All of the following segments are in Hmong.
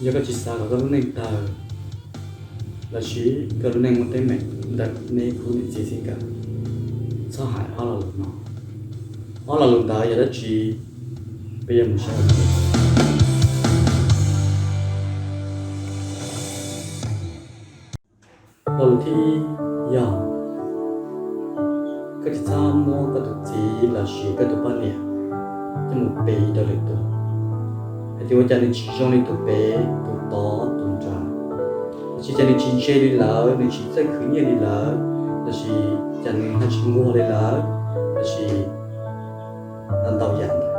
Yog koj tsis xav kom koj lub neej tawg lossis koj lub neej muaj teeb meem ntawm neb khub niam txiv txij nkawm, txhob hais ob lo lus no. Ob lo lus ntawd yog dab tsi? Peb yuav mus saib. Lo lus thib ib yog koj tsis txhob muab koj tus txiv lossis koj tus poj niam coj mus piv rau lwm tus, hais tias ua cas nws tsis zoo li tus pem tus tod tus nrad, lossis cas nws tsis ntse li lawv, nws tsis txawj khwv nyiaj li lawv, lossis cas nws ho tsis nquag li lawv, lossis ntau yam ntawd.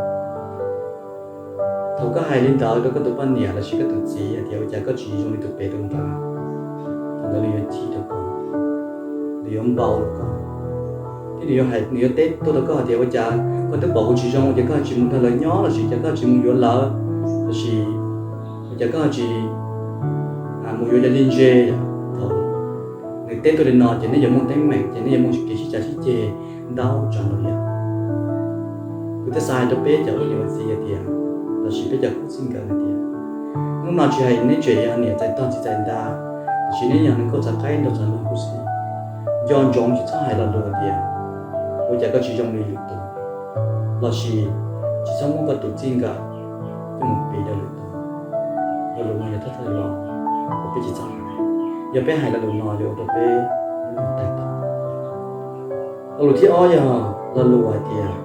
Thaum koj hais li ntawd rau koj tus poj niam lossis koj tus txiv hais tias ua cas koj tsis zoo li tus pem tus nrad, thaum ntawd nws yuav chim rau koj, nws yuav npau rau koj, thiab nws yuav hais, nws yuav teb tuaj rau koj hais tias ua cas koj twb pom kuv tsis zoo, ua cas koj tsis mus nrog lawv nyob, lossis cas koj tsis mus yuav lawv, lossis ua cas koj tsis mus yuav cov ntse ntse. Thaum nws teb tuaj li no ces neb yuav muaj teeb meem, ces neb yuav muaj kev sib cav sib ceg ntau tsav ntau yam. Kuv thiaj xav hais rau peb cov ua niam ua txiv hais tias, lossis peb cov khub txij nkawm hais tias, hnub no tsis hais neb tseem yog niam txais tog txiv txais nta, lossis neb yog neeg nkauj txav qaib nraug txav noog huv si, nco ntsoov tsis txhob hais lo lus hais tias ua cas koj tsis zoo li lwm tus, lossis tsis txhob muab koj tus txij nkawm coj mus piv rau lwm tus. Lo lus no yog thawj thawj lo uas peb tsis txhob hais. Yog peb hais lo lus no yuav ua rau peb lub neej tawg tag. Lo lus thib ob yog lo lus hais tias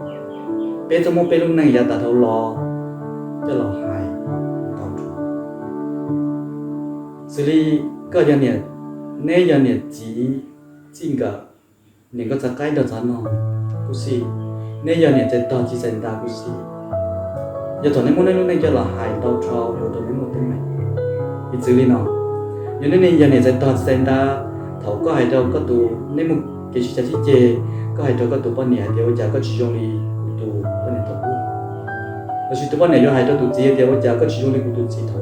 peb txhob muab peb lub neej yav tas dhau los coj los hais ntau dhau. Xws li koj yog niam, neb yog niam txiv txij nkawm, niam nkauj txav qaib nraug txav noog huv si, neb yog niam txais tog txiv txais nta huv si, yog thaum neb muab neb lub neej coj los hais ntau dhau yuav ua rau neb muaj teeb meem. Piv txwv li no, yog neb yog niam txais tog txiv txais nta, thaum koj hais rau koj tus, neb muaj kev sib cav sib ceg, koj hais rau koj tus poj niam hais tias ua cas koj tsis zoo li kuv tus poj niam thaum ub, lossis tus poj niam yuav hais rau tus txiv hais tias ua cas koj tsis zoo li kuv tus txiv thaum ub.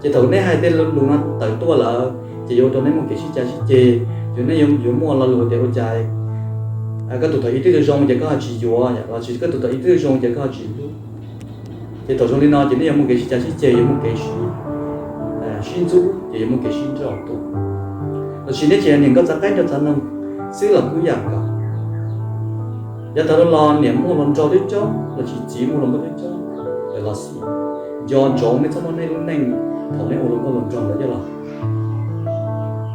Ces thaum neb hais tej lus no tawm tuaj lawm ces yuav ua rau neb muaj kev sib cav sib ceg, ces neb yuav muaj lo lus tias ua cas koj tus thaum ub twb zoo ces koj ho tsis yuav, lossis koj tus thaum ub twb zoo ces koj ho tsis hlub. Ces thaum zoo li no ces neb yuav muaj kev sib cav sib ceg, yuav muaj kev sib ntxub, ces yuav muaj kev sib nrauj tuaj. Lossis neb tseem yog niam nkauj txav qaib nraug txav noog xwb los kuj ib yam nkaus. Yav tag dhau los niam muaj hluas nraug coob coob lossis txiv muaj hluas nkauj coob coob lawm los xij, nco ntsoov nej txhob muab nej lub neej thaum nej ua hluas nkauj hluas nraug ntawd coj los.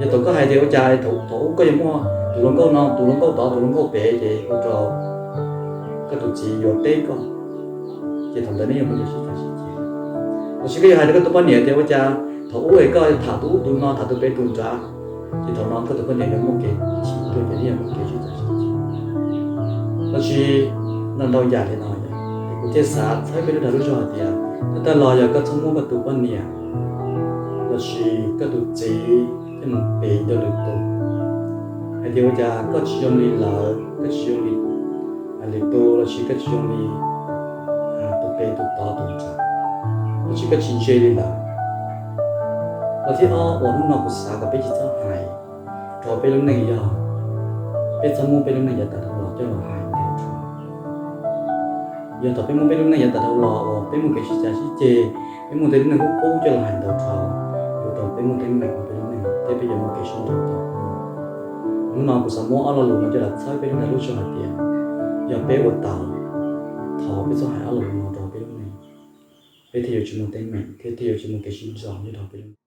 Yog thaum koj hais tias ua cas thaum ub koj yuav muaj tus hluas nkauj no, tus hluas nkauj tod, tus hluas nkauj pem, ces ua rau koj tus txiv yuav teb koj, ces thaum ntawd neb yuav muaj kev sib cav sib ceg. Lossis koj yuav hais rau koj tus poj niam tias ua cas thaum ub es koj tham tus ub tus no, tham tus pem tus nrad, ces thaum no koj tus poj niam yuav muaj kev chim tuaj, ces neb yuav muaj kev sib cav sib ceg. Lossis ntau ntau yam li no, ces kuv thiaj xav txhawb peb lub dag lub zog hais tias, tag tag los yog koj txhob muab koj tus poj niam lossis koj tus txiv coj mus piv rau lwm tus, hais tias ua cas koj tsis zoo li lawv, koj tsis zoo li lwm tus, lossis koj tsis zoo li tus pem tus tod tus nrad, lossis koj tsis ntse li lawv. Lo thib ob uas hnub no kuv xav kom peb tsis txhob hais rau peb lub neej yog peb txhob muab peb lub neej yav tag dhau los coj los hais ntau dhau. Yog thaum peb muab peb lub neej yav tag dhau los uas peb muaj kev sib cav sib ceg, peb muaj tej lub neej qub qub coj los hais ntau dhau, yuav ua rau peb muaj teeb meem hauv peb lub neej thiab peb yuav muaj kev sib nrauj tau. Hnub no kuv xav muab ob lo lus no coj los txhawb peb lub dag lub zog hais tias, yog peb ua tau, thov peb txhob hais ob lo lus no rau peb lub neej, peb thiaj yuav tsis muaj teeb meem thiab thiaj yuav tsis muaj kev sib nrauj nyob rau peb lub neej.